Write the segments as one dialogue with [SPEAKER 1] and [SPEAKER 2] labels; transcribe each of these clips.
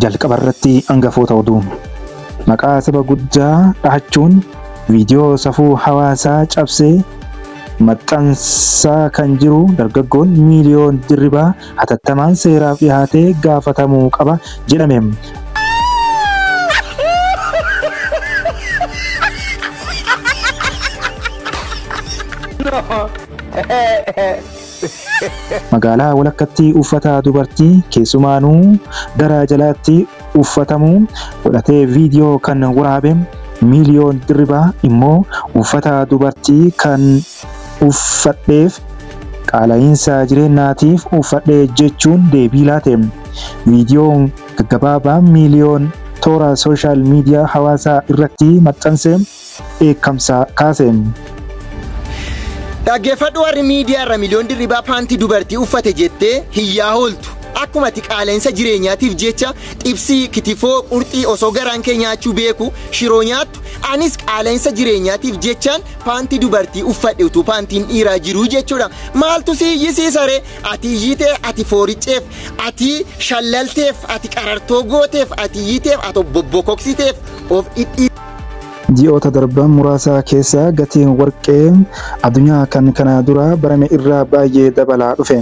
[SPEAKER 1] Jalqaba irratti hangafoota oduu. Maqaa saba guddaa dhahachuun viidiyoo safuu hawaasaa cabsee maxxansaa kan jiru dargaggoon Miiliyoon Dirribaa hatattamaan seeraaf dhiyaatee gaafatamuu qaba jedhame. Magaalaa walakkatti uffata dubartii keessumaanuu gara jalaatti uffatamu godhatee viidiyoo kan waraabe Miiliyoon Dirribaa immoo uffata dubartii kan uffadheef qaala'iinsa jireenyaatiif uffadhe jechuun deebii laate. Viidiyoon gaggabaabaa Miiliyoon toora sooshaal miidiyaa hawaasaa irratti maxxanse dheekkamsa kaase.
[SPEAKER 2] Dhaggeeffadhu warri miidiyaa irra Miliyoon Dirribaa paantii dubartii uffate jettee hiyyaa hooltu. Akkuma ati qaala'insa jireenyaatiif jecha xibsii, kitifoo, qurxii osoo garaan kee nyaachuu beeku shiroo nyaattu, anis qaala'insa jireenyaatiif jechaan paantii dubartii uffadhe utuu paantiin dhiiraa jiruu jechuudha. Maaltu si iyyisiisa ree? Ati iyyitee, ati fooricceef, ati shallalteef, ati qarartoo gooteef, ati iyyiteef, ati bobbokoksiteef of dhidhii.
[SPEAKER 1] Ji'oota darban muraasa keessa gatiin warqee addunyaa kan kana dura barame irraa baay'ee dabalaa dhufe.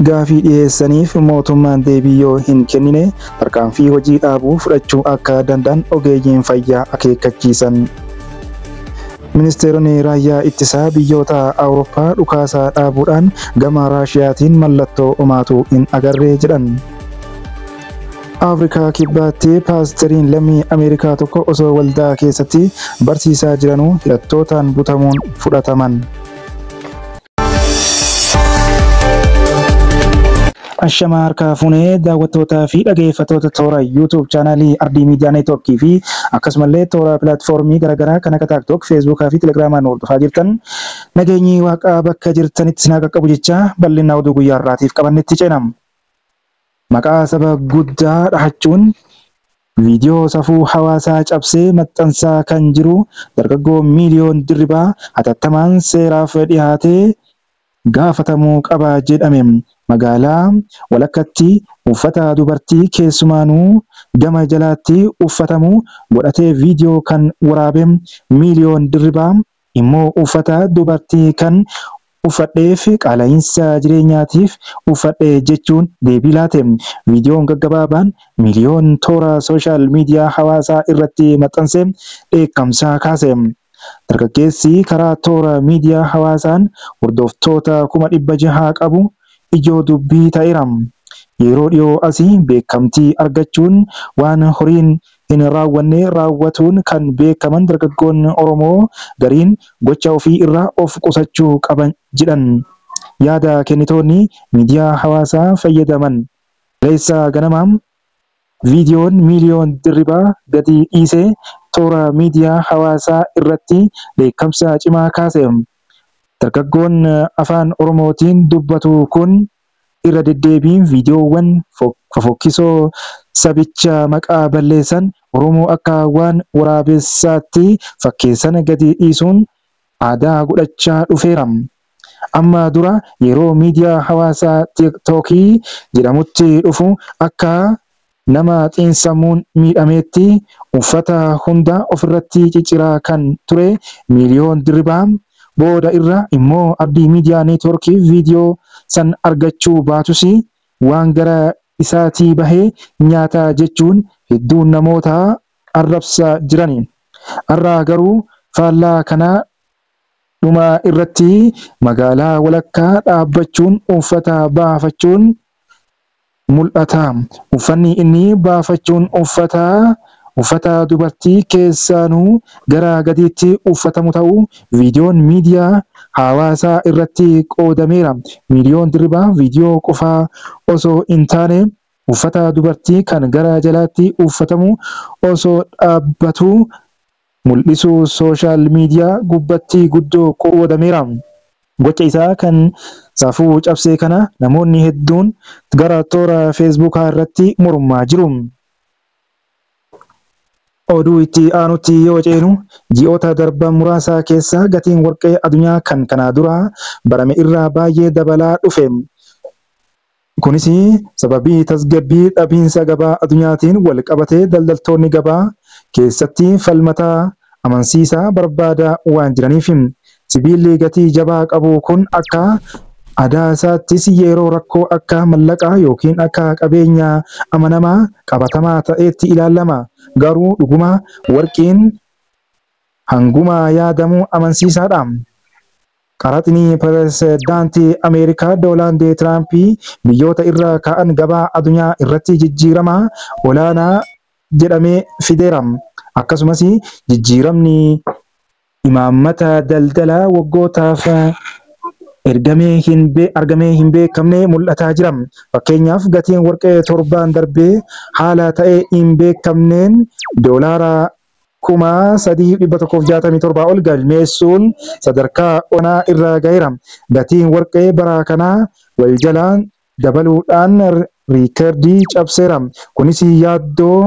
[SPEAKER 1] Gaafii dhiyeessaniif mootummaan deebii yoo hin kennine tarkaanfii hojii dhaabuu fudhachuu akka danda'an ogeeyyiin fayyaa akeekkachiisan. Ministeeronni raayyaa ittisaa biyyoota Awurooppaa dhukaasa dhaabuudhaan gama Raashiyaatiin mallattoo omaatu hin agarre jedhan. Afrikaa Kibbaatti paasteriin lammii Ameerikaa tokko osoo waldaa keessatti barsiisaa jiranuu hidhattootaan butamuun fudhataman. Ashamaa harkaa fuunee daawwattootaa fi dhageeffattoota toora YouTube chaanaalii Ardii Miidiyaa Neetwoorkii fi akkasumallee toora pilaatfoormii garaagaraa kan akka TikTok, Feesbuukaa fi Telegiraamaan hordofaa jirtan nageenyi waaqaa bakka jirtanitti isin haa qaqqabu jecha bal'ina oduu guyyaa har'aatiif qabannetti ceena. Maqaa saba guddaa dhahachuun viidiyoo safuu hawaasaa cabsee maxxansaa kan jiru dargaggoo Miiliyoon Dirribaa hatattamaan seeraaf dhiyaatee gaafatamuu qaba jedhame. Magaalaa walakkatti uffata dubartii keessumaanuu gama jalaatti uffatamu godhatee viidiyoo kan waraabe Miiliyoon Dirribaa immoo uffata dubartii kan uffadheef qaala'iinsa jireenyaatiif uffadhe jechuun deebii laate. Viidiyoon gaggabaabaan Miiliyoon toora sooshaal miidiyaa hawaasaa irratti maxxanse dheekkamsa kaase. Dargaggeessi karaa toora miidiyaa hawaasaan hordoftoota 600,000 qabu ijoo dubbii ta'eera. Yeroo dhiyoo asii beekamtii argachuun waan horiin hin raawwanne raawwatuun kan beekaman dargaggoonni Oromoo gariin gocha ofii irraa of qusachuu qaban jedhan. Yaada kennitoonni miidiyaa hawaasaa fayyadaman. Kaleessa ganamaa viidiyoon Miiliyoon Dirribaa gadi dhiisee toora miidiyaa hawaasaa irratti dheekkamsa cimaa kaase. Dargaggoon afaan Oromootiin dubbatu kun irra deddeebiin viidiyoowwan fofokkisoo sabicha maqaa balleessan Oromoo akka waan waraabessaatti fakkeessan gadi dhiisuun aadaa godhachaa dhufeera. Amma dura yeroo miidiyaa hawaasaa TikTokii jedhamutti dhufu akka nama xiinsammuun miidhameetti uffata hunda ofirratti cicciraa kan ture Miiliyoon Dirribaa booda irra immoo Ardii Miidiyaa Neetwoorkii viidiyoo san argachuu baatus waan gara isaatii bahee nyaata jechuun hedduun namoota arrabsaa jirani. Har'a garuu faallaa kanaa dhuma irratti magaalaa walakkaa dhaabbachuun uffata baafachuun mul'ata. Uffanni inni baafachuun uffata dubartii keessaanuu gara gadiitti uffatamu ta'uu viidiyoon miidiyaa hawaasaa irratti qoodameera. Miiliyoon Dirribaa viidiyoo qofaa osoo hin taane uffata dubartii kan gara jalaatti uffatamu osoo dhaabbatu mul'isuu sooshaal miidiyaa gubbatti guddoo qoodameera. Gocha isaa kan safuu cabsee kana namoonni hedduun gara toora feesbuukaa irratti mormaa jiru. Oduu itti aanutti yoo ceenu ji'oota darban muraasa keessa gatiin warqee addunyaa kan kanaa dura barame irraa baay'ee dabalaa dhufe. Kunis sababii tasgabbii dhabiinsa gabaa addunyaatiin wal qabatee daldaltoonni gabaa keessatti falmataa amansiisaa barbaadaa waan jiraniif. Sibiilli gatii jabaa qabu kun akka aadaa isaattis yeroo rakkoo akka mallaqaa yookiin akka qabeenya amanamaa qabatamaa ta'etti ilaalama. Garuu dhuguma warqiin hanguma yaadamu amansiisaadha. Qaraxni pirezidaantii Ameerikaa Doonaald Tiraamp biyyoota irra ka'an gabaa addunyaa irratti jijjiirama olaanaa jedhamee fideera. Akkasumas jijjiiramni imaammata daldalaa waggootaaf argamee hin beekamne mul'ataa jira. Fakkeenyaaf, gatiin warqee torbaan darbee haala ta'ee hin beekamneen $3,167 ol galmeessuun sadarkaa onaa irra gaheera. Gatiin warqee bara kanaa wal jalaan dabaluudhaan riikardii cabseera. Kunis yaaddoo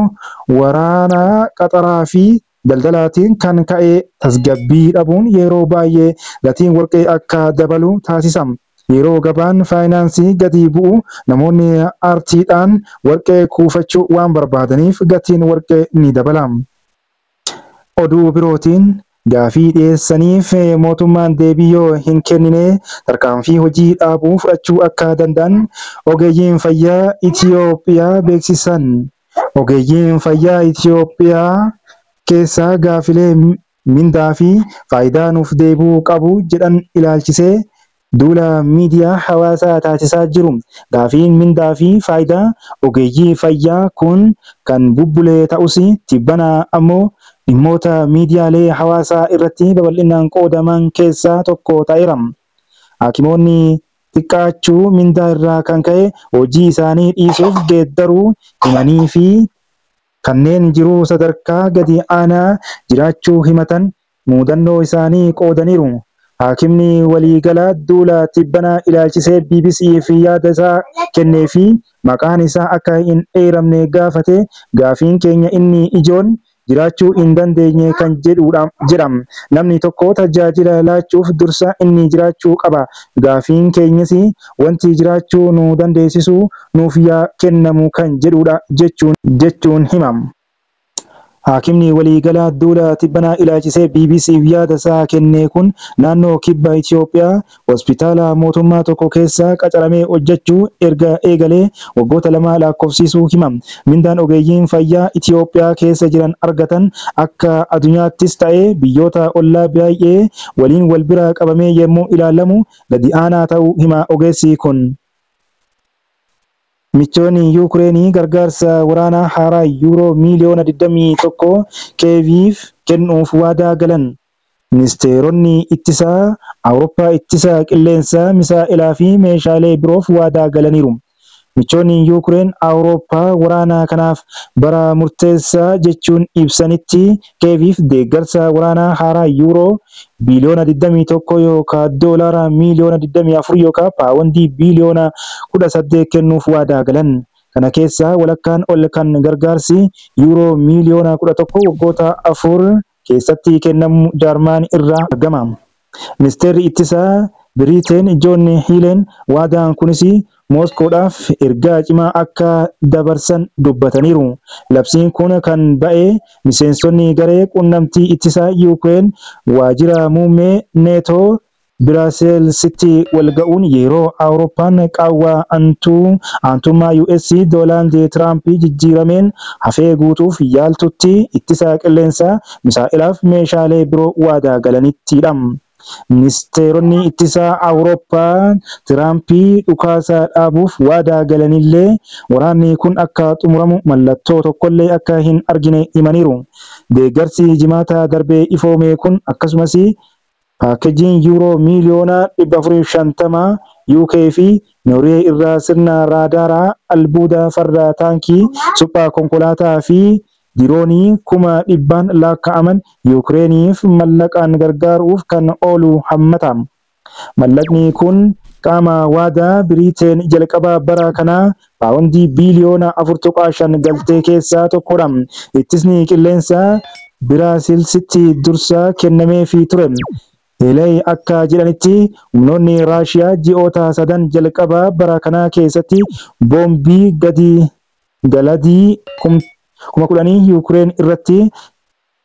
[SPEAKER 1] waraanaa qaxaraa fi daldalaatiin kan ka'e tasgabbii dhabuun yeroo baay'ee gatiin warqee akka dabalu taasisa. Yeroo gabaan faayinaansii gadi bu'u namoonni aartiidhaan warqee kuufachuu waan barbaadaniif gatiin warqee ni dabala. Oduu birootiin, gaafii dhiyeessaniif mootummaan deebii yoo hin kennine tarkaanfii hojii dhaabuu fudhachuu akka danda'an ogeeyyiin fayyaa Itiyoophiyaa beeksisan. Ogeeyyiin fayyaa Itiyoophiyaa keessaa gaafilee mindaa fi faayidaa nuuf deebi'uu qabu jedhan ilaalchisee duula miidiyaa hawaasaa taasisaa jiru. Gaafiin mindaa fi faayidaa ogeeyyii fayyaa kun kan bubbulee ta'us, tibbana ammoo dhimmoota miidiyaalee hawaasaa irratti babal'inaan qoodaman keessaa tokko ta'eera. Hakimoonni xiqqaachuu mindaa irraa kan ka'e hojii isaanii dhiisuuf geeddaruu himanii fi kanneen jiruu sadarkaa gadi aanaa jiraachuu himatan mudannoo isaanii qoodaniiru. Haakimni waliigalaa duula tibbanaa ilaalchisee BBC'f yaada isaa kennee fi maqaan isaa akka hin eeramne gaafate, gaafiin keenya inni ijoon jiraachuu hin dandeenye kan jedhudha jedha. Namni tokko tajaajila laachuuf dursa inni jiraachuu qaba. Gaafiin keenyas wanti jiraachuu nu dandeessisu nuuf yaa kennamu kan jedhudha jechuun hima. Haakimni waliigalaa duula tibbanaa ilaalchisee BBC'f yaada isaa kenne kun naannoo kibba Itiyoophiyaa hospitaala mootummaa tokko keessa qacaramee hojjechuu erga eegalee waggoota 2 lakkoofsisuu hima. Mindaan ogeeyyiin fayyaa Itiyoophiyaa keessa jiran argatan akka addunyaattis ta'ee biyyoota ollaa baay'ee waliin wal bira qabamee yommuu ilaalamu gadi aanaa ta'uu hima ogeessi kun. Michoonni Yuukireenii gargaarsa waraanaa haaraa yuuroo miiliyoona 21 Kiyeeviif kennuuf waadaa galan. Ministeeronni ittisaa Awurooppaa ittisa qilleensaa, misaa'ilaa fi meeshaalee biroof waadaa galaniiru. Michoonni Yuukireen Awurooppaa waraana kanaaf bara murteessaa jechuun ibsanitti Kiyeeviif deeggarsa waraanaa haaraa yuuroo biiliyoona 21 yookaan doolaara miiliyoona 24 yookaan paawundii biiliyoona 18 kennuuf waadaa galan. Kana keessaa walakkaan ol kan gargaarsi yuuroo miiliyoona 11 waggoota 4 keessatti kennamu Jaarmaan irraa argama. Ministeerri ittisaa Biriteen Joon Hiileen waadaan kunis Mooskoodhaaf ergaa cimaa akka dabarsan dubbataniiru. Labsiin kun kan ba'e miseensonni garee quunnamtii ittisaa Yuukireen waajjira muummee Neetoo Biraaselsitti wal ga'uun yeroo Awurooppaan qaawwa aantummaa US Doonaald Tiraamp jijjiirameen hafee guutuuf yaaltutti ittisa qilleensaa, misaa'ilaaf meeshaalee biroo waadaa galanittidha. Ministeeronni ittisaa Awurooppaa Tiraampii dhukaasa dhaabuuf waadaa galanillee waraanni kun akka xumuramu mallattoo tokkollee akka hin argine himaniiru. Deeggarsi jimaata darbee ifoome kun akkasumas paakeejiin yuuroo miiliyoona 450 UK fi Noorwee irraa sirna raadaaraa, albuuda farra taankii, suphaa konkolaataa fi diroonii 100,000 lakkaa'aman Yuukireeniif mallaqaan gargaaruuf kan oolu hammata. Mallaqni kun qaama waadaa Biriteen jalqaba bara kanaa paawundii biiliyoona 4.5 galtee keessaa tokkodha. Ittisni qilleensaa Biraasilsitti dursa kennameefii ture. Heelay akka jedhanitti humnoonni Raashiyaa ji'oota sadan jalqabaa bara kanaa keessatti boombii gadi galadii 10,000 Yuukireen irratti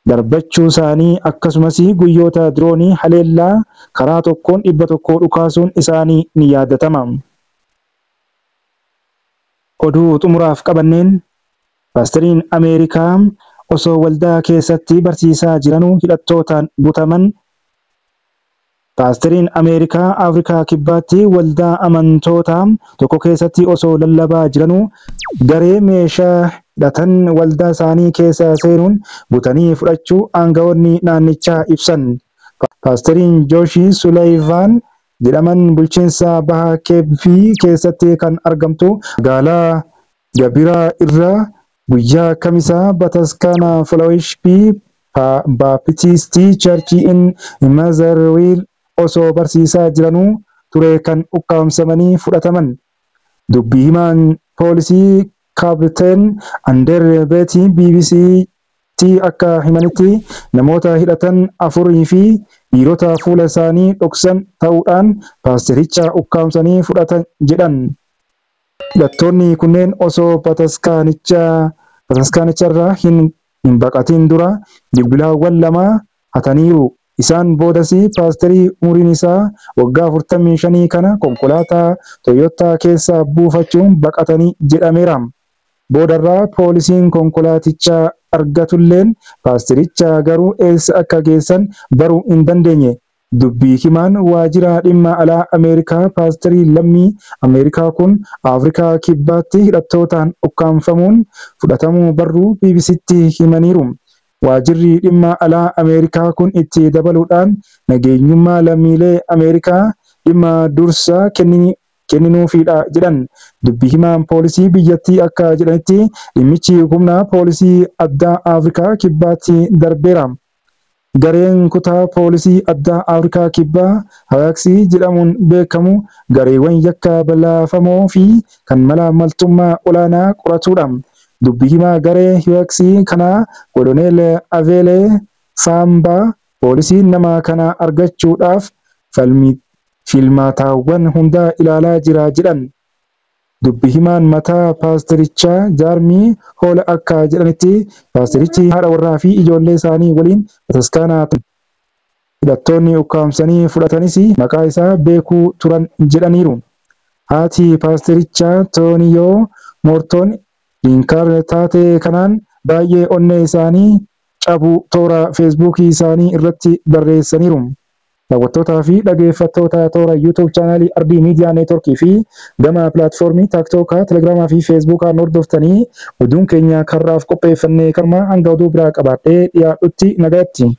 [SPEAKER 1] darbachuu isaanii akkasumas guyyoota diroonii haleellaa karaa tokkoon 100 dhukaasuun isaanii ni yaadatama. Oduu xumuraaf qabanneen paastariin Ameerikaa osoo waldaa keessatti barsiisaa jiranuu hidhattootaan butaman. Paastariin Ameerikaa Afrikaa Kibbaatti waldaa amantootaa tokko keessatti osoo lallabaa jiranuu garee meeshaa hidhatan waldaa isaanii keessa seenuun butanii fudhachuu aangawoonni naannichaa ibsan. Paastariin Jooshi Sulayivaan jedhaman bulchiinsa Baha Keeppii keessatti kan argamtu magaalaa Gabiraa irraa guyyaa Kamisaa Bataskaana Fellowship Baptist Church in Motherwell osoo barsiisaa jiranuu ture kan ukkaamsamanii fudhataman. Dubbii himaan poolisii Kaapteen Ander Beetii BBC'tti akka himanitti namoota hidhatan afurii fi dhiirota fuula isaanii dhoksan ta'uudhaan paastericha ukkaamsanii fudhatan jedhan. Hidhattoonni kunneen osoo bataskaanicharraa hin baqatin dura bilbilaawwan lama hataniiru. Isaan boodas paasterii umuriin isaa waggaa 45 kana konkolaataa Toyootaa keessa buufachuun baqatanii jedhameera. Boodarraa poolisiin konkolaaticha argatulleen paastericha garuu eessa akka geessan baruu hin dandeenye. Dubbii himaan waajjira dhimma alaa Ameerikaa paasterii lammii Ameerikaa kun Afrikaa Kibbaatti hidhattootaan ukkaamfamuun fudhatamuu barruu BBC'tti himaniiru. Waajjirri dhimma alaa Ameerikaa kun itti dabaluudhaan nageenyummaa lammiilee Ameerikaa dhimma dursa kenninuufidha jedhan. Dubbii himaan poolisii biyyattii akka jedhanitti dhimmichi humna poolisii addaa Afrikaa Kibbaatti darbeera. Gareen kutaa poolisii addaa Afrikaa Kibbaa Hawaaksii jedhamuun beekamu gareewwan yakka balaafamoo fi kan mala maltummaa olaanaa qoratudha. Dubbii himaa garee Hawaaksii kanaa Koloneel Aveelee Saambaa poolisiin nama kana argachuudhaaf filmaataawwan hunda ilaalaa jira jedhan. Dubbii himaan mataa paasterichaa Jaarmii Hoola akka jedhanitti paasterichi haadha warraa fi ijoollee isaanii waliin bataskaanaa turan. Hidhattoonni ukkaamsanii fudhatanis maqaa isaa beekuu turan jedhaniiru. Haati paasterichaa Tooniyoo Moortoon Riinkaar taatee kanaan baay'ee onnee isaanii cabuu toora feesbuukii isaanii irratti barreessaniiru. Daawwattootaa fi dhaggeeffattoota toora YouTube chaanaalii Ardii Miidiyaa Neetworkii fi gama pilaatfoormii Taaktookaa, Telegiraamaa fi Feesbuukaan hordoftanii oduun keenya karraaf qopheeffannee karma hanga oduu biraa qabaadhee dhiyaadhutti nagayatti.